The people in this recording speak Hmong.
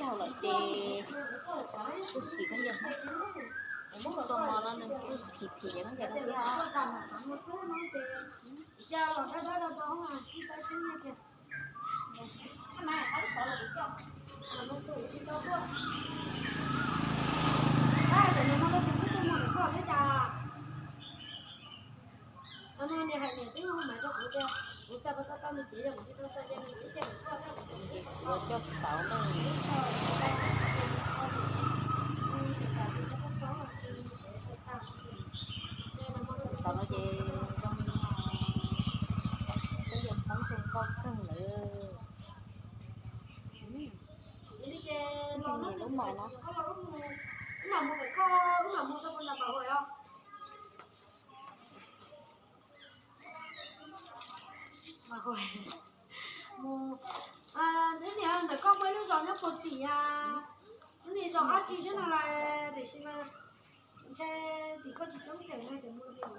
Hau lawm ces kuj sim khaub ncaws, muab koj mov no nws kuj phim phim khaub ncaws no thiab. Ces kuv coj xauv na. Xauv no ces zoo li no, peb yog Hmoob zoo nkauj kawg lawm. Lub mom no. Mus, ntawm koj muaj ib lub zos nyob puag tim, lub niag zos dab tsi thiab no lawm, tiam sis mas ntshe tim koj tsis tau cawm no ces mus li lawm.